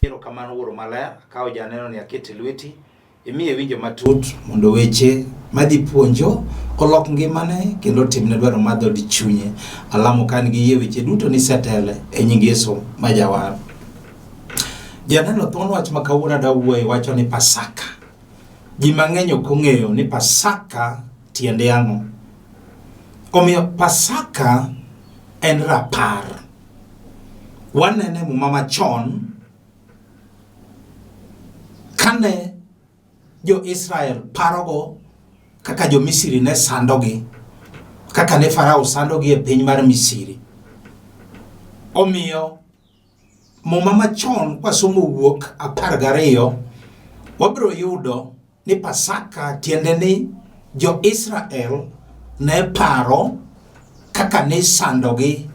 Erokamano Wuoro Maler, akawo janeno ni akete lweti, imiye winjo matut mondo weche madhi puonjo olok ngimane kendo otimne dwaro mar dhood chunye. Alamo ka an gi yie weche duto ni setele e nying Yesu ma jawar. Janeno thuon wach ma kawuono adwa wuoye wacho ni Pasaka. Ji mang'eny ok ong'eyo ni Pasaka tiende ang'o. Omiyo Pasaka en rapar. Wanene Muma machon kane jo-Israel parogo kaka jo-Misri ne sandogi, kaka ne Farao sandogi e piny mar Misri. Omiyo Muma machon kwasomo Wuok 12, wabiro yudo ni Pasaka tiende ni jo-Israel ne paro kaka ne isandogi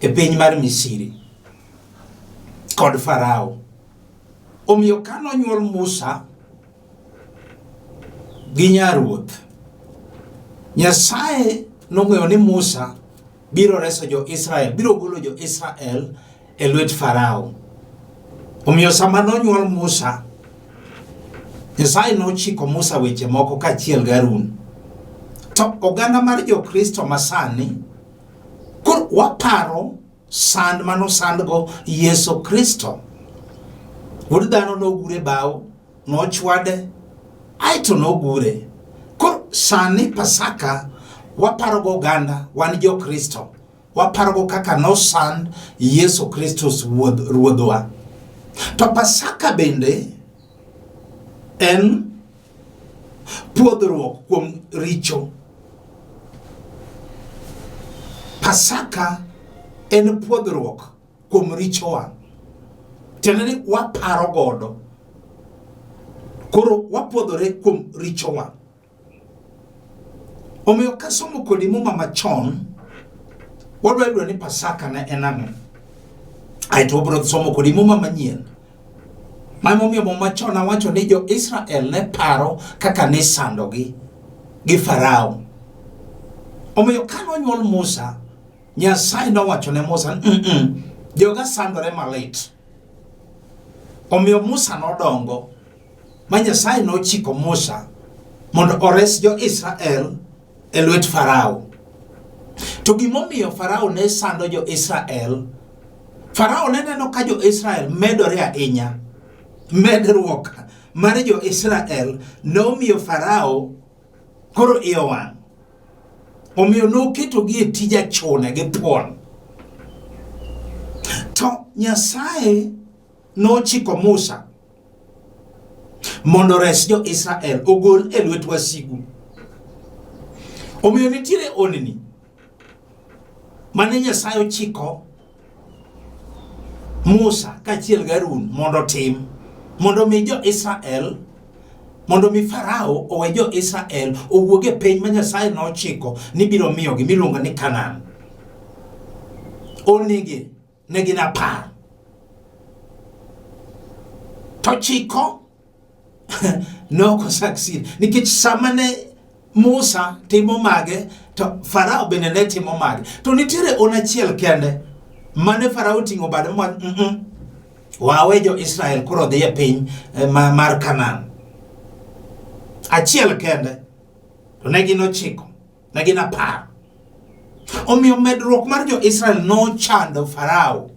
e piny mar Misri kod Farao. Omiyo ka nonyuol Musa gi nyaruoth, Nyasaye nong'eyo ni Musa biro reso jo-Israel, biro golo jo-Israel e lwet Farao. Omiyo sama nonyuol Musa, Nyasaye nochiko Musa weche moko kaachiel gi Harun. To oganda mar Jokristo masani, koro waparo sand manosandgo Yesu Kristo. Wuod dhano nogure bao, nochwade, aeto nogure. Koro sani Pasaka waparogo oganda, wan Jokristo, waparogo kaka nosand Yesu Kristo Ruodhwa. To Pasaka bende en pwodhruok kuom richo. Pasaka en pwodhruok kuom richowa. Tiende ni waparo godo. Koro wapwodhore kuom richowa. Omiyo kasomo kodi Muma machon, wadwa yudo ni Pasaka ne en ang'o. Aeto wabiro somo kodi Muma manyien. Ma emomiyo Muma machon awacho ni jo-Israel ne paro kaka ne isandogi gi Farao. Omiyo ka nonyuol Musa, Nyasaye nowacho ne Musa ni, mm -mm, joga sandore malit. Omiyo Musa nodongo ma Nyasaye nochiko Musa mondo ores jo-Israel e lwet Farao. To gimomiyo Farao ne sando jo-Israel, Farao ne neno ka jo-Israel medore ahinya. Medruok mar jo-Israel nomiyo Farao koro iye owang'. Omiyo noketogi e tij achune gi thuon. To Nyasaye nochiko Musa mondo ores jo-Israel ogol e lwet wasigu. Omiyo nitiere honni mane Nyasaye ochiko Musa kaachiel gi Harun mondo otim mondo mi jo-Israel mondo mi Farao owe jo-Israel owuog e piny ma Nyasaye nochiko ni biro miyogi miluongo ni Kanaan. Honnigi ne gin 10. To chiko ne ok succeed nikech sama ne Musa timo mage to Farao bende ne timo mage. To nitiere on achiel kende mane Farao oting'o bade ma mm -mm, wawe jo-Israel koro dhi e piny eh, mar Kanaan. Achiel kende to ne gin 9, ne gin 10. Omiyo medruok mar jo-Israel nochando Farao.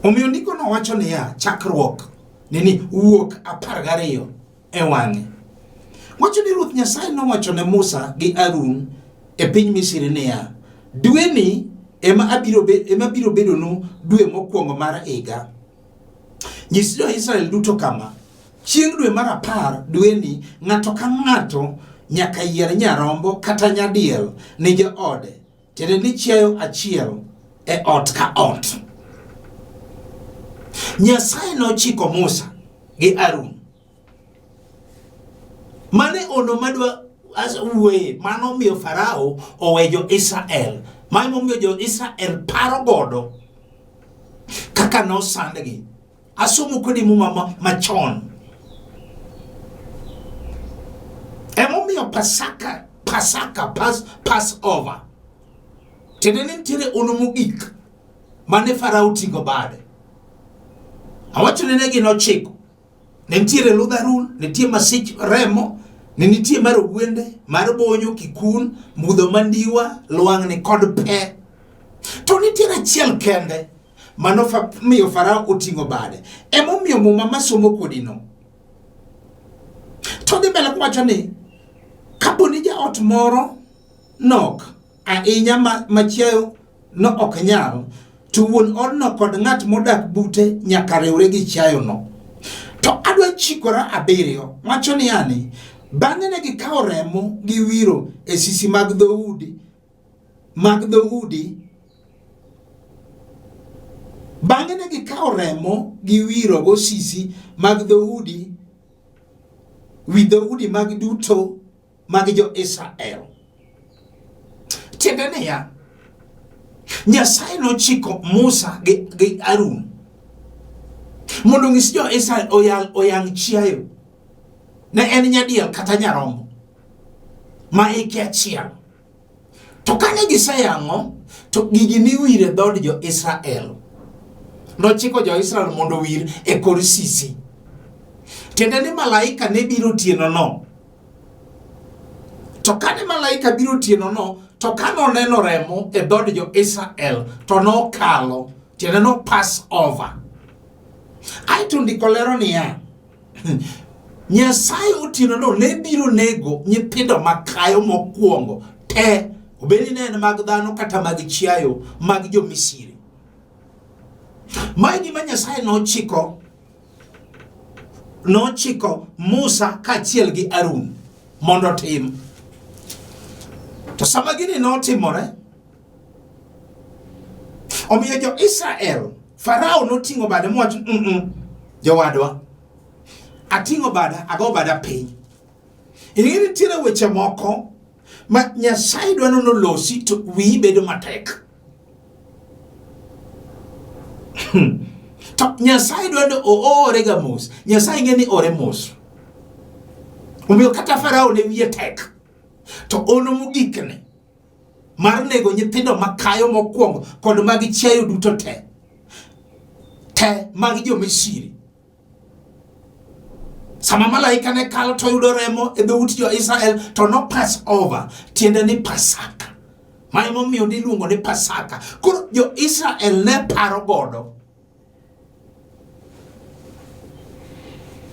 Omiyo ndikono wacho niya, chakruok nini wuok 12 e wang'e. Wacho ni Ruoth Nyasaye nowacho ne Musa gi Harun e piny Misri niya, dweni ema abiro be, ema biro bedonu dwe mokwongo mar higa. Nyis jo-Israel duto kama, chieng' dwe mar 10 dweni ng'ato ka ng'ato nyaka yier nyarombo kata nyadiel ni joode, tiende ni chiayo achiel e ot ka ot. Nyasaye nochiko Musa gi Harun. Mane ono madwa wuoye, mano omiyo Farao owe jo-Israel. Ma emomiyo jo-Israel paro godo kaka nosandgi. Asomo kodi Muma machon. Emomiyo Pasaka, Pasaka, Passover. Tiende ni nitiere ono mogik mane Farao oting'o bade. Awacho ni ne gin ochiko. Ne nitiere ludh Harun, ne nitie masich remo, ne nitie mar ogwende, mar bonyo, kikun, mudho mandiwa, lwang'ni kod pe. To nitiere achiel kende mano miyo Farao oting'o bade. Emomiyo muma masomo kodino. To dhi mbele kowacho ni kapo ni jaot moro nok ahinya ma, ma chiayo no ok nyal, to wuon odno kod ng'at modak bute nyaka riwre gi chiayono. To adwa chikora abiriyo wacho niya ni bang'e ne gikawo remo gi wiro e sisi mag dhoudi mag dhoudi bang'e ne gikawo remo gi wiro go sisi mag dhoudi wi dhoudi mag duto mag jo-Israel. Tiende niya, Nyasaye nochiko Musa gi, gi Harun mondo onyis jo-Israel oyal oyang' chiayo. Ne en nyadiel kata nyarombo ma hike achiel. To kane giseyang'o, to gigi niwiro e dhood jo-Israel. Nochiko jo-Israel mondo owir e kor sisi. Tiende ni malaika ne biro otienono To kane malaika biro otienono, to kane oneno remo e dhood jo-Israel, to nokalo, tiende no pass over. Aeto ndiko lero niya, Nyasaye otienono ne biro nego nyithindo makayo mokwongo te, obed ni ne en mag dhano kata mag chiayo mag jo-Misri. Ma e gima Nyasaye nochiko nochiko Musa kaachiel gi Harun mondo otim. To sama gini notimore, omiyo jo-Israel, Farao noting'o bade mowacho, mm -mm, jowadwa, ating'o bada, ago bada piny. Ing'e nitiere weche moko ma Nyasaye dwaro nolosi to wiyi bedo matek. To Nyasaye dwaro ni oore ga mos. Nyasaye ng'e ni ore mos. Omiyo kata Farao ne wiye tek. To ono mogikne mar nego nyithindo makayo mokwongo kod mag chiayo duto te. Te mag jo-Misri. Sama malaika ne kalo to yudo remo e dhout jo-Israel to no pass over, tiende ni Pasaka. Ma emomiyo niluongo ni Pasaka. Koro jo-Israel ne paro godo.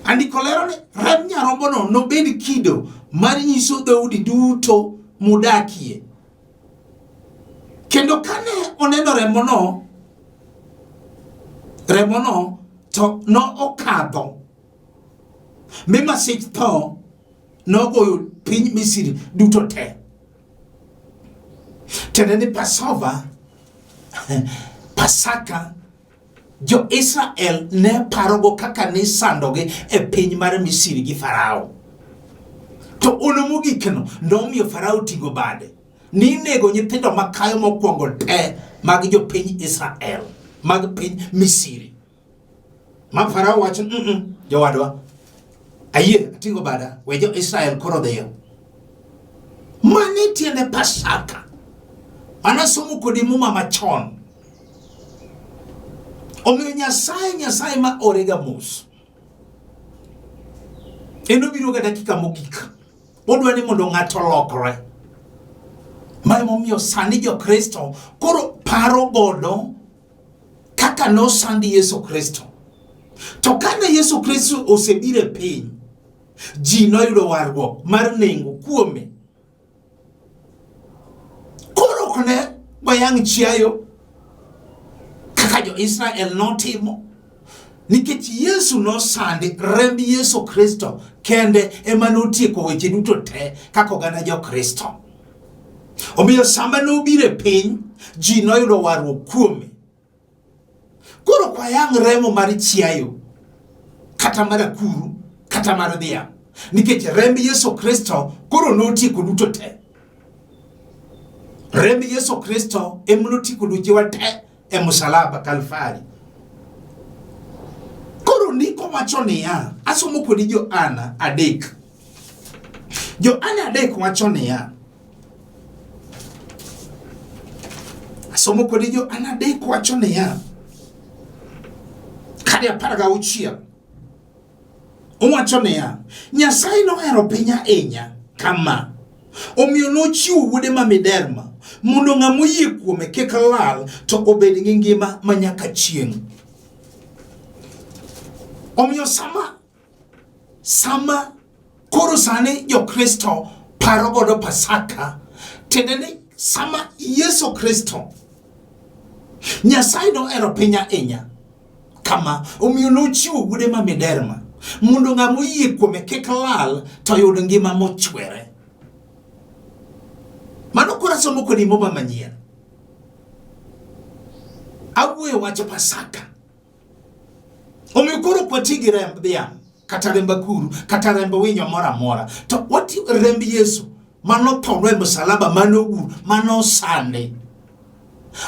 Andiko lero ni remb nyarombono nobed kido mar nyiso dhoudi duto mudakie. Kendo kane oneno remono, remono to no okadho mi masich tho nogoyo piny Misri duto te. Tiende ni Passover, Pasaka, Jo-Israel ne parogo kaka nisandogi e piny mar Misri gi Farao. To ono mogikno nomiyo Farao ting'o bade ninego nyithindo makayo mokwongo te mag jopiny Israel, mag piny Misri. Ma Farao wacho, mm -mm, jowadwa, ayie ating'o bada, we jo-Israel koro dhiyo. Mani tiende Pasaka. Mano somo kodi muma machon. Omiyo Nyasaye, Nyasaye ma orega mos. En obiro ga dakika mogik. Odwa ni mondo ng'ato olokre. Ma emomiyo sani Jokristo koro paro godo kaka nosand Yesu Kristo. To kane Yesu Kristo osebiro e piny, ji noyudo warruok mar nengo kuome. Koro ok ne wayang' chiayo kaka jo-Israel notimo nikech Yesu nosandi, remb Yesu Kristo kende ema notieko weche duto te kaka oganda jo-Kristo. Omiyo sama nobiro e piny, ji noyudo warruok kuome. Koro ok wayang' remo mar chiayo kata mar akuru kata mar dhiang' nikech remb Yesu Kristo koro notieko duto te. Remb Yesu Kristo ema notieko duchewa te e musalaba Kalvari. Koro ndiko wacho niya, asomo kodi Johana 3. Johana 3 wacho niya, Asomo kodi Johana 3 wacho niya, kare 16 owacho niya, Nyasaye nohero piny ahinya kama, omiyo nochiwo wuode ma miderma mondo ng'ama oyie kuome kik lal to obed gi ngima ma nyaka chieng'. Omiyo sama koro sani Jokristo paro godo Pasaka, tiende ni sama Yesu Kristo Nyasaye nohero piny ahinya kama, omiyo nochiwo wuode ma miderma mondo ng'ama oyie kuome kik lal to oyud ngima mochwere. Mano koro asomo kodi Muma manyien. Awuoyo wach Pasaka. Omiyo koro ok wati gi remb dhiang' kata remb akuru kata remb winyo moro amora, to wati remb Yesu manothonwa e msalaba, manogur, manosande.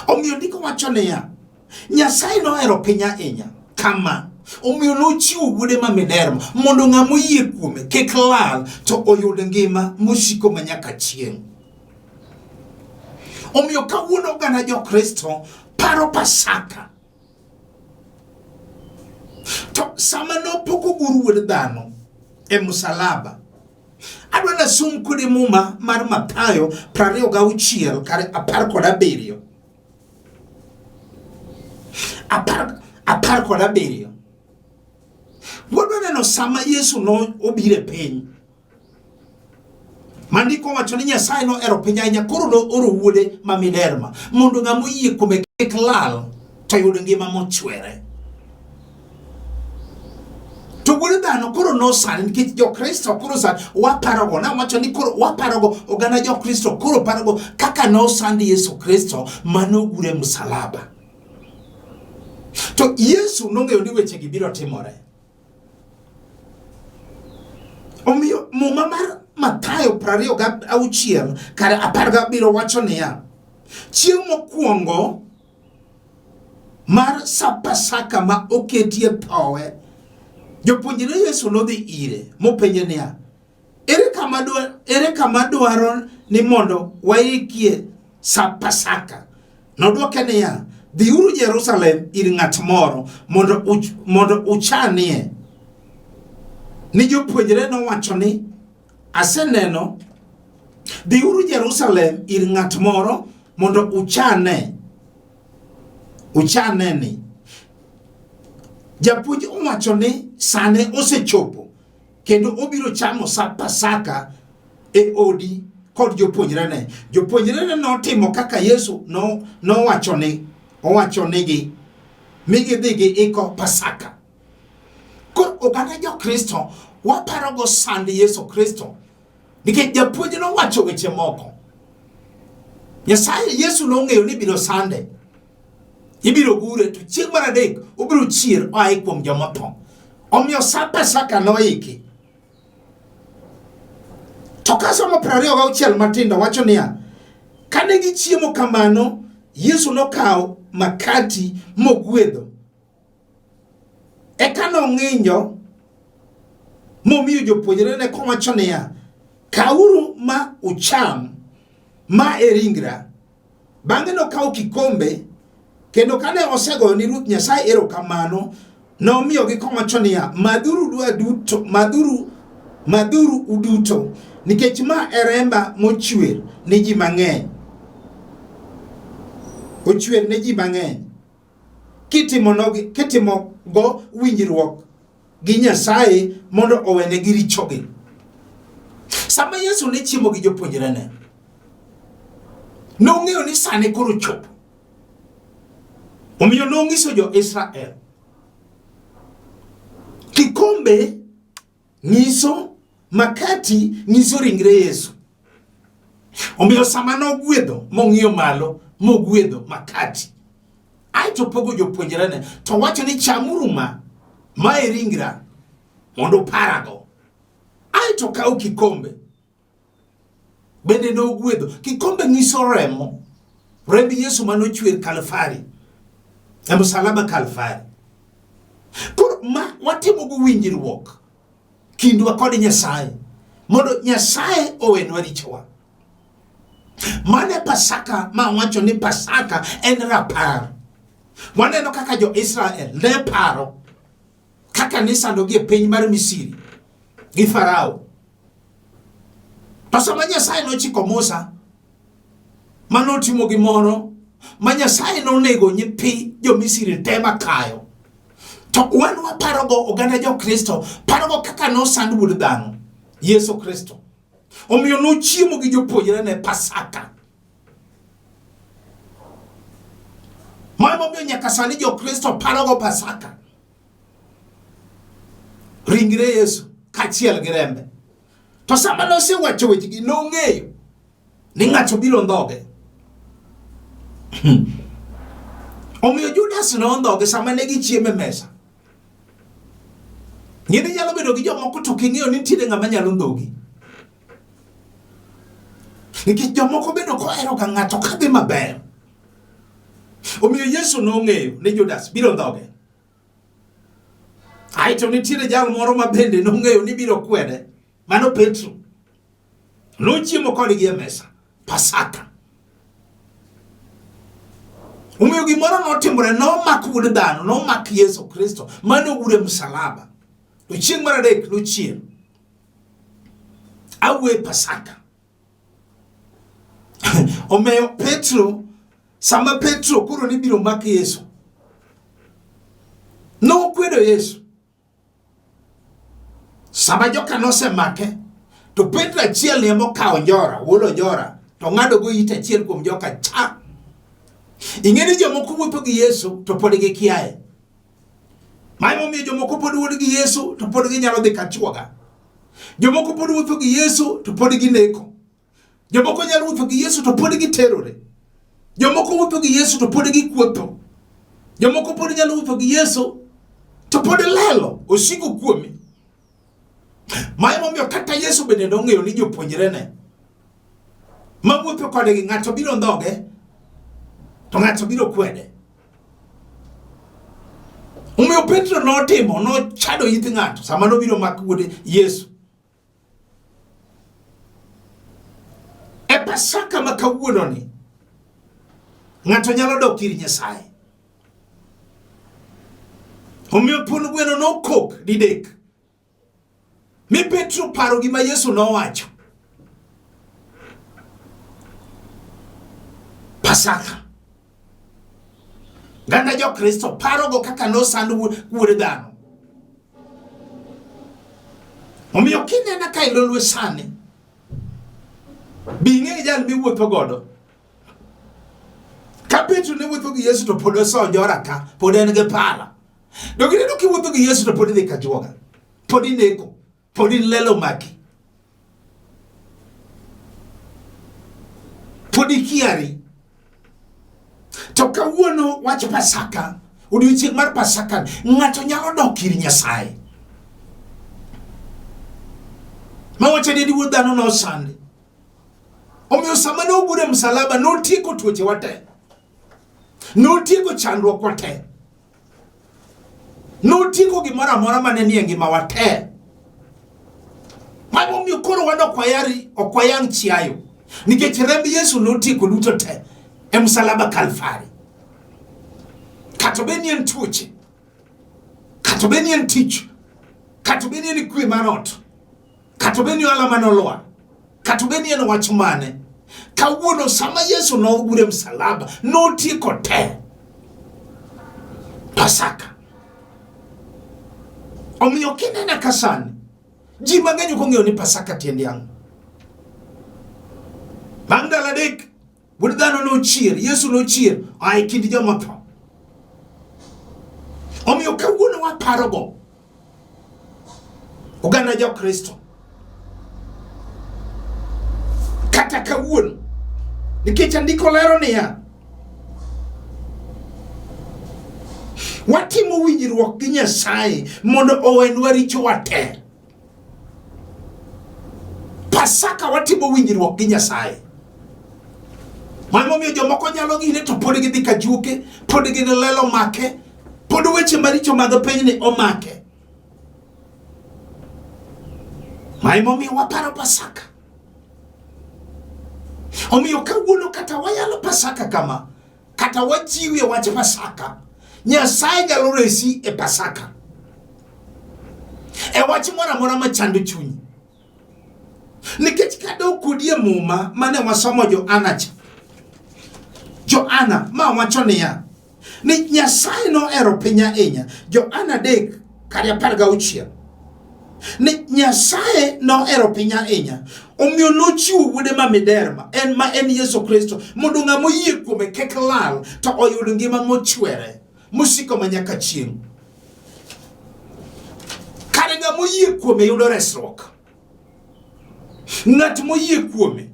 Omiyo ndiko wacho niya, Nyasaye nohero piny ahinya kama, omiyo nochiwo wuode ma miderma mondo ng'ama oyie kuome kik lal to oyud ngima mosiko ma nyaka chieng'. Omiyo kawuono oganda Jokristo paro Pasaka. To sama nopok ogur wuod dhano e msalaba, adwa nasum kode Muma mar Mathayo 26 kare 17. 17. Wadwa neno sama Yesu no obiro e piny. Mandiko wacho ni Nyasaye nohero piny ahinya koro nooro wuode ma miderma mondo ng'ama oyie kuome kik lal to yud ngima mochwere. To wuod dhano koro nosani nikech Jokristo koro sani waparogo, nawacho ni koro waparogo, oganda Jokristo koro parogo kaka nosand Yesu Kristo manogure msalaba. To Yesu nong'eyo ni wechegi biro timore. Omiyo Muma mar Mathayo 26 kare 17 wacho niya, chieng' mokwongo mar Sap Pasaka ma oketie thowe, jopuonjre Yesu nodhi ire mopenje niya, ere kama dwaro ni mondo waikie Sap Pasaka? Nodwoke niya, dhiuru Jerusalem ir ng'at moro mondo uchanie. Ni jopuonjre nowacho ni, aseneno, dhiuru Jerusalem ir ng'at moro mondo uchane. Uchane ni. Japuonj owacho ni sane osechopo kendo obiro chamo Sap Pasaka e odi kod jopuonjrene. Jopuonjrene notimo kaka Yesu nowacho ni owacho nigi mi gidhi giiko Pasaka. Koro oganda Jokristo waparogo sand Yesu Kristo nikech japuonj nowacho weche moko. Nyasaye Yesu nong'eyo ni ibiro sande, ibiro gure, to chieng' mar adek obiro chier oa kuom joma otho. Omiyo sa Pasaka noiki. To ka somo 26 matindo wacho niya, kane gichiemo kamano, Yesu nokawo makati mogwedho. Eka nong'injo momiyo jopuonjrene kowacho niya, kawuru ma ucham, ma e ringra. Bang'e nokawo kikombe, kendo kane osegoyo ni Ruoth Nyasaye erokamano, nomiyogi kowacho niya, madhuru duto, madhuru uduto, nikech ma e remba mochwer ni ji mang'eny. Ochwer ne ji mang'eny. Kitimo go winjruok gi Nyasaye mondo owenegi richogi. Sama Yesu ne chiemo gi jopuonjrene, nong'eyo ni sane koro chopo. Omiyo nonyiso jo-Israel, kikombe nyiso makati nyiso ringre Yesu. Omiyo sama nogwedho mong'iyo malo mogwedho makati, aeto pogo jopuonjrene to wacho ni chamuru ma, ma e ringra mondo uparago. Aeto kaw kikombe bende nogwedho. Kikombe nyiso remo, remb Yesu mane ochwer Kalvari, e msalaba Kalvari. Koro ma watimo go winjruok kindwa kod Nyasaye mondo Nyasaye owenwa richowa. Mano e Pasaka ma wacho ni Pasaka en rapar. Waneno kaka jo-Israel ne paro kaka nisandogi e piny mar Misri gi Farao. To sama Nyasaye nochiko Musa ma notimo gimoro ma Nyasaye nonego nyithi jo-Misri te makayo. To wan waparogo oganda jo-Kristo parogo kaka nosand wuod dhano Yesu Kristo. Omiyo nochiemo gi jopuonjrene Pasaka. Mano emomiyo nyaka sani jo-Kristo parogo Pasaka. Ringre Yesu kaachiel gi rembe. To sama nosewacho wechegi nong'eyo ni ng'ato biro ndhoge. Omiyo Judas nondhoge sama ne gichiemo e mesa. Ng'eni nyalo bedo gi jomoko to ok ing'eyo ni nitiere ng'ama nyalo ndhogi. Nikech jomoko bende ok oheroga ng'ato kadhi maber. Omiyo Yesu nong'eyo ni Judas biro ndhoge. Aeto nitiere jal moro ma bende nong'eyo ni biro kwede, mano Petro. Nochiemo kodgi e mesa, Pasaka. Omiyo gimoro notimore, nomak wuod dhano, nomak Yesu Kristo, mane ogure msalaba. To chieng' mar adek nochier. Awuoyo e Pasaka. Omiyo Petro, sama Petro koro ne biro mak Yesu, nokwedo Yesu. Sama joka nosemake, to Petro achiel ni ema okawo njora, wuod njora, to ng'ado go it achiel kuom joka cha. Ing'e ni jomoko wuotho gi Yesu to pod gikiaye. Mano emomiyo jomoko pod wuotho gi Yesu to pod ginyalo dhi kachuoga. Jomoko pod wuotho gi Yesu to pod gineko. Jomoko nyalo wuotho gi Yesu to pod giterore. Jomoko wuotho gi Yesu to pod gikuotho. Jomoko pod nyalo wuotho gi Yesu to pod lelo osiko kuomi. Ma emomiyo kata Yesu bende nong'eyo ni jopuonjrene ma wuotho kodgi ng'ato biro ndhoge to ng'ato biro kwede. Omiyo Petro notimo, nochado it ng'ato sama nobiro mak wuode Yesu. E Pasaka ma kawuononi, ng'ato nyalo dok ir Nyasaye. Omiyo pun gweno nokok didek. Mi Petro paro gima Yesu nowacho. Pasaka. Ganda Jokristo parogo kaka nosand wuod dhano. Omiyo kinena ka ilolwe sani, bi ing'e jal miwuotho godo. Ka Petro ne wuotho gi Yesu to pod osonjora ka, pod en gi pala. Donge ineno kiwuotho gi Yesu to pod idhi ka juoga, pod ineko, pod ilelo maki, pod ikiari. To kawuono wach Pasaka, odiochieng' mar Pasaka, ng'ato nyalo dok ir Nyasaye. Ma wacho ni wuod dhano nosandi. Omiyo sama ne ogure e msalaba notieko tuoche wa te. Notieko chandruok wa te. Notieko gimoro amora mane nie ngimawa te. Mano omiyo koro wan ok wayari, ok wayang' chiayo. Nikech remb Yesu notieko duto te e msalaba Kalvari. Kata bed ni en tuoche, kata bed ni en tich, kata bed ni en kwe mar ot, kata bed ni ohala mane olwar, kata bed ni en wach mane. Kawuono sama Yesu nogure msalaba, notieko te. Pasaka. Omiyo kinena ka sani, ji mang'eny ok ong'eyo ni Pasaka tiende ang'o. Bang' ndalo adek, Wuod dhano nochier, Yesu nochier oa e kind joma otho. Omiyo kawuono waparogo oganda Jokristo kata kawuono nikech andiko lero niya watimo winjruok gi Nyasaye mondo owenwa richowa te. Pasaka watimo winjruok gi Nyasaye. Mano momiyo jomoko nyalo gine to pod gidhi ka juke, pod gin lelo make, pod weche maricho mag pinyni omake. Ma emomiyo waparo Pasaka. Omiyo kawuono kata wayalo Pasaka kama, kata wajiwi e wach Pasaka, Nyasaye nyalo resi e Pasaka. E wach moro amora machando chunyi. Nikech kadok kodi e Muma mane wasomo Johana cha. Johana ma wacho niya, ni Nyasaye nohero piny ahinya. Johana 3 kar 16. Ni Nyasaye nohero piny ahinya, omiyo nochiwo wuode ma miderma, en ma en Yesu Kristo, mondo ng'ama oyie kuome kik lal, to oyud ngima mochwere, mosiko ma nyaka chieng'. Kare ng'ama oyie kuome yudo resruok. Ng'at moyie kuome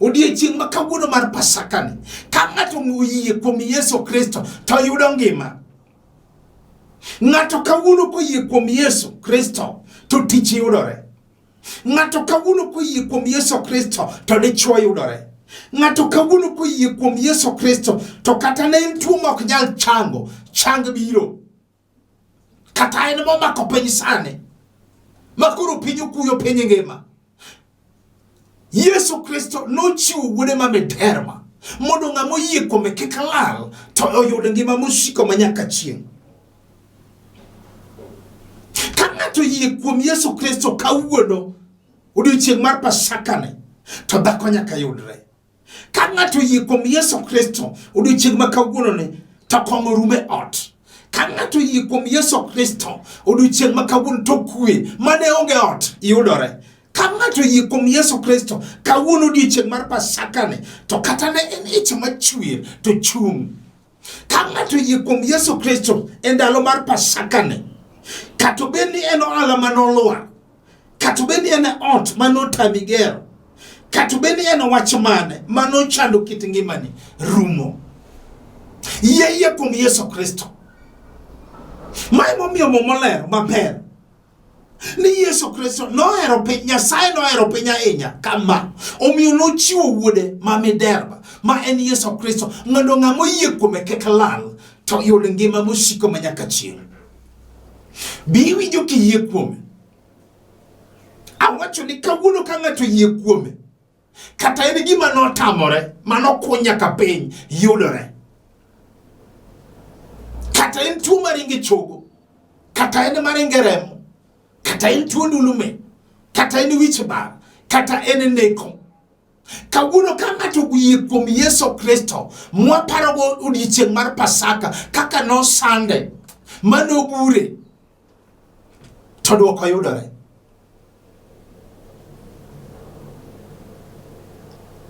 odiechieng' ma kawuono mar Pasakani, ka ng'ato oyie kuom Yesu Kristo to yudo ngima. Ng'ato kawuono koyie kuom Yesu Kristo to tich yudore. Ng'ato kawuono koyie kuom Yesu Kristo to dichwo yudore. Ng'ato kawuono koyie kuom Yesu Kristo to kata ne en tuo ma ok nyal chango, chang biro. Kata en momako piny sani, ma koro piny okuyo piny ngima. Yesu Kristo nochiwo wuode ma miderma mondo ng'ama oyie kuome kik lal to oyud ngima mosiko ma nyaka chieng'. Ka ng'ato oyie kuom Yesu Kristo kawuono odiechieng' mar Pasakani to dhako nyaka yudre. Ka ng'ato oyie kuom Yesu Kristo odiechieng' ma kawuononi to kong'o rum e ot. Ka ng'ato oyie kuom Yesu Kristo odiechieng' ma kawuono to kwe mane onge ot yudore. Ka ng'ato oyie kuom Yesu Kristo kawuono odiechieng' mar Pasakani to kata ne en ich machwer to chung'. Ka ng'ato oyie kuom Yesu Kristo e ndalo mar Pasakani, kata obed ni en ohala mane olwar, kata obed ni en ot mane otami gero, kata obed ni en wach mane mane ochando kit ngimani, rumo. Yie yie kuom Yesu Kristo. Ma emomiyo Muma olero maber ni Yesu Kristo nohero piny, Nyasaye nohero piny ahinya kama, omiyo nochiwo wuode ma miderma ma en Yesu Kristo mondo ng'ama oyie kuome kik lal to yud ngima mosiko ma nyaka chieng'. Be iwinjo kiyie kuome? Awacho ni kawuono ka ng'ato oyie kuome, kata en gima notamore mano kuny nyaka piny yudore. Kata en tuo maringo e chogo, kata en maringo e remo, kata en tuo ndulume, kata en wich bar, kata en neko. Kawuono ka ng'ato oyie kuom Yesu Kristo, mwaparogo odiechieng' mar Pasaka kaka nosande, manogure, to dwoko yudore.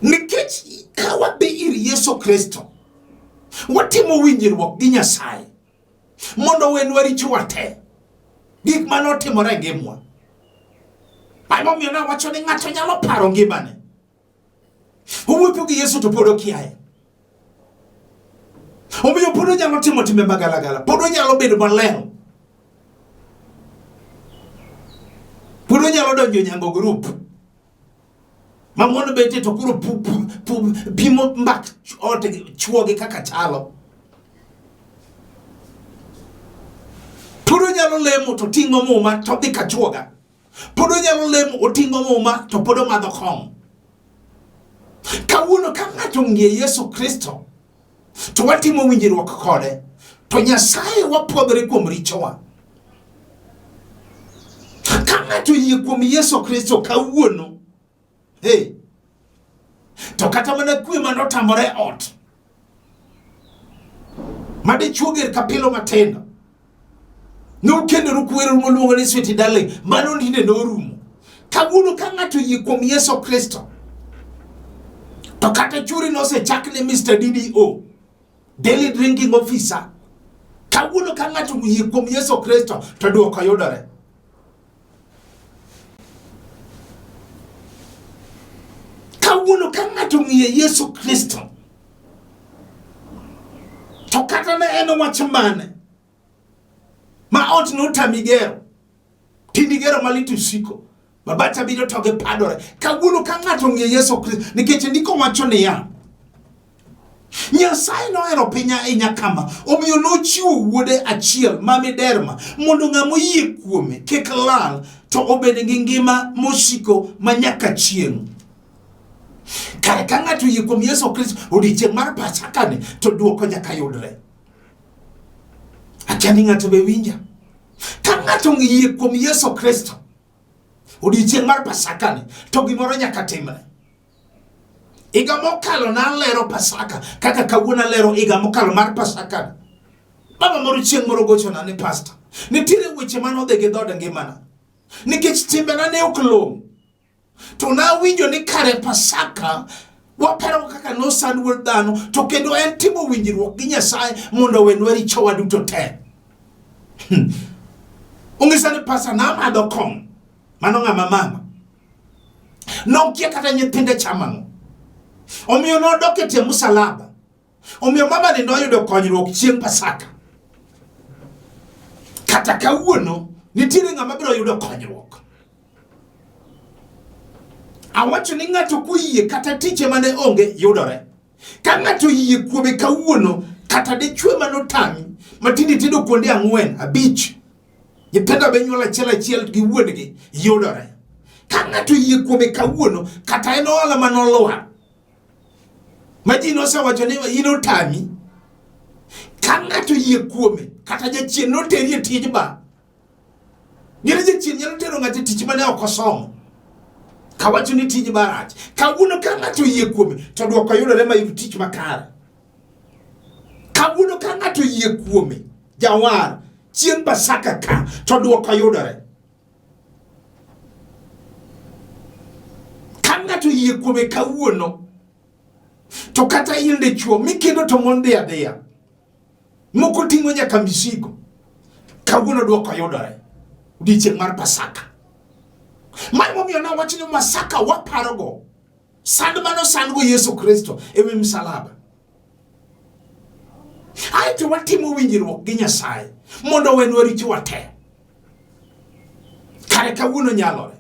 Nikech ka wadhi ir Yesu Kristo, watimo winjruok gi Nyasaye mondo owenwa richowa te, gik mane otimore e ngimwa. Emomiyo nawacho ni ng'ato nyalo paro ngimane. Owuotho gi Yesu to pod okiaye. Omiyo pod onyalo timo timbe magalagala, pod onyalo bedo maler. Pod onyalo donjo e nyango group. Ma mon betie to koro pimo mbak ot chuogi kaka chalo. Pod onyalo lemo to ting'o muma to dhi kachuoga. Pod onyalo lemo oting'o muma to pod omadho kong'o. Kawuono ka ng'ato ong'e Yesu Kristo to watimo winjruok kode to Nyasaye wapwodhore kuom richowa. Ka ng'ato oyie kuom Yesu Kristo kawuono, hey, to kata mana kwe mane otamore ot ma dichuo ger kapilo matindo nukendoru kuweru moluongo ni sweet darling, mano tinde norumo. Kawuono ka ng'ato oyie kuom Yesu Kristo to kata churi nosechak ni Mr. DDO, Daily Drinking Officer. Kawuono ka ng'ato oyie kuom Yesu Kristo to dwoko yudore. Kawuono ka ng'ato ong'iyo Yesu Kristo to kata ne en wach mane ma ot notami gero, tindi gero malit usiko mabata biro to gipadore. Kawuono ka ng'ato ong'eyo Yesu Kristo, nikech ndiko wacho niya, Nyasaye nohero piny ahinya kama, omiyo nochiwo wuode achiel ma miderma mondo ng'ama oyie kuome kik lal to obed gi ngima mosiko ma nyaka chieng'. Kare ka ng'ato oyie kuom Yesu Kristo odiechieng' mar Pasaka ni to duoko nyaka yudre. Akia ni ng'ato be winja. Ka ng'ato oyie kuom Yesu Kristo odiechieng' mar Pasaka ni to gimoro nyaka timre. Higa mokalo nalero Pasaka kaka kawuono alero higa mokalo mar Pasaka ni. Baba moro chieng' moro gochona ni pasta, nitiere weche mane odhi gi dhood ngimana nikech timbena ne ok long'o. To nawinjo ni kare Pasaka waparo kaka nosand wuod dhano to kendo en timo winjruok gi Nyasaye mondo owenwa richowa duto te. Ong'isa ni pasa namadho kong'o, mano ng'ama mama. Nokia kata nyithinde chamo ang'o. Omiyo nodok e tie musalaba. Omiyo mama ni noyudo konyruok chieng' Pasaka. Kata kawuono nitiere ng'ama biro yudo konyruok. Awacho ni ng'ato koyie kata tiche mane onge yudore. Ka ng'ato oyie kuome kawuono kata dichwe manotami matinde tedo kuonde ang'wen abich nyithindo be nyuol achiel achiel gi wuon-gi yudore. Ka ng'ato oyie kuome kawuono kata en ohala manolwar ma ji nosewacho ni in otami ka ng'ato oyie kuome kata jachien noteri e tij ba ng'eni jachien nyalo tero ng'ato e tich mane ok osomo kawacho ni tij ba rach kawuono ka ng'ato oyie kuome to dwoko yudore ma yud tich makare kawuono ka ng'ato oyie kuome jawar chieng' pasaka ka to dwoko yudore Ka ng'ato oyie kuome kawuono, to kata in dichuo mikendo to mon dhi adhiya, moko ting'o nyaka misigo, kawuono dwoko yudore odiechieng' mar Pasaka. Mae momiyo nawacho ni Pasaka waparogo sand mane osandgo Yesu Kristo e wi msalaba. Aeto watimo winjruok gi Nyasaye mondo owenwa richowa te. Kare kawuono nyalore.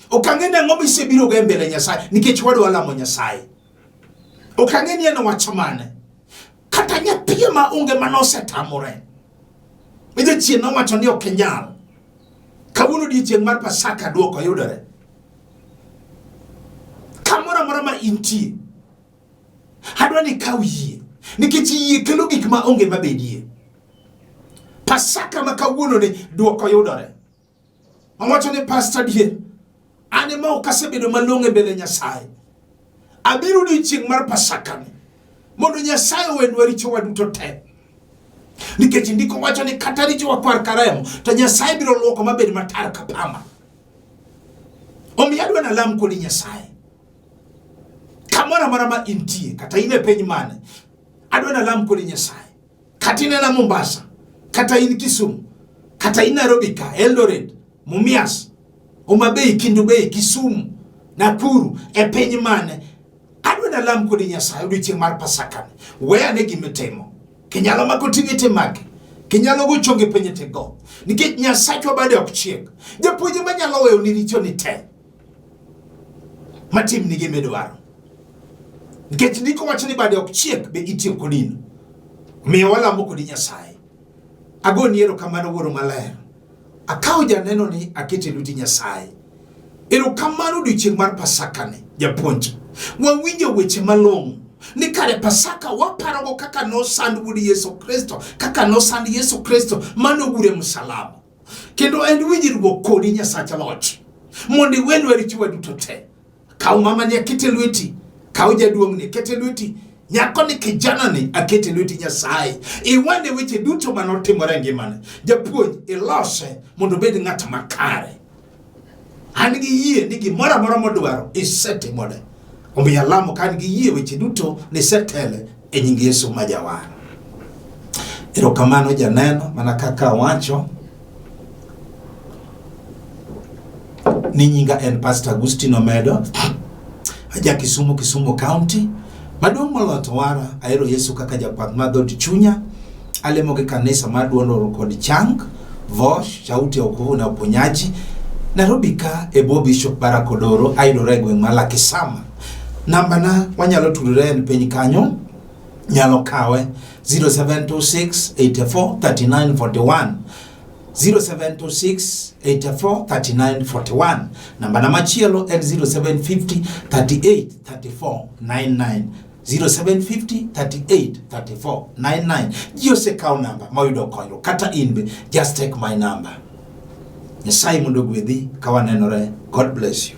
Ok ang'e ni ang'o misebirogo e mbele Nyasaye nikech wadwa lamo Nyasaye. Ok ang'e ni en wach mane. Kata nyathi ma onge mane osetamore. Mi jachien nowacho ni ok inyal. Kawuono odiechieng' mar Pasaka duoko yudore. Kamoro amora ma intie, adwa ni ikaw yie nikech yie kelo gik ma onge mabedie. Pasaka ma kawuono ni duoko yudore. Owacho ni pastor dier, an ema ok asebedo malong'o e mbele Nyasaye. Abiro odiechieng' mar Pasaka ni mondo Nyasaye owenwa richowa duto te. Nikech ndiko wacho ni kata richowa kwar ka remo, to Nyasaye biro luoko mabed matar ka pamba. Omiyo adwa nalam kodi Nyasaye. Kamoro amora ma intie, kata in e piny mane, adwa nalam kodi Nyasaye. Kata inena Mombasa, kata in Kisumu, kata in Nairobi ka, Eldoret, Mumias, Homa Bay, Kendu Bay, Kisumu, Nakuru, e piny mane, adwa nalam kodi Nyasaye odiechieng' mar Pasaka ni. We ane gima itimo. Kinyalo mako ting'i timake. Kinyalo go chongi piny tigo. Nikech Nyasachwa bade ok chiek. Japuonj ema nyalo weyo ni richo ni te. Matim ni gima idwaro. Nikech ndiko wacho ni bade ok chiek be itiyo kodino. Omiyo walamo kodi Nyasaye. Agoni erokamano Wuoro Maler. Akawo janeno ni akete lweti Nyasaye. Erokamano odiechieng' mar Pasaka ni, japuonj. Wawinjo weche malong'o ni kare Pasaka waparogo kaka nosand wuod Yesu Kristo, kaka nosand Yesu Kristo manogure msalaba. Kendo en winjruok kodi Nyasach loch mondo iwenwa richowa duto te. Kaw mama ni akete lweti, kaw jaduong' ni akete lweti, nyako ni kijana ni akete lweti Nyasaye. Iwane weche duto mane otimore e ngimane. Japuonj, ilose mondo obed ng'at makare. An gi yie ni gimoro amora modwaro isetimone. Omiyo alamo ka an gi yie weche duto ni isetele e nying Yesu ma Jawar. Erokamano janeno mana kaka awacho ni nyinga en Pastor Agustino Omedo aja Kisumu, Kisumu County. Maduong' moloyo to wara, ahero Yesu kaka jakwath mar dhood chunya. Alemo gi kanisa mar duond oro kod chang, Vosh, Sauti ya Wokovu na Uponyaji. Nairobi ka e bwo Bishop Barack Odoro ayudore e gweng' ma Lakisama. Namba na wanyalo tudore en piny kanyo, nyalo kawe 0726 84 39 41. 0726 84 39 41. Namba na machielo en 0750 38 34 99. 0750 38 34 99. Ji osekawo namba ma oyudo konyruok. Kata in be, just take my number. Nyasaye mondo ogwedhi ka wanenore. God bless you.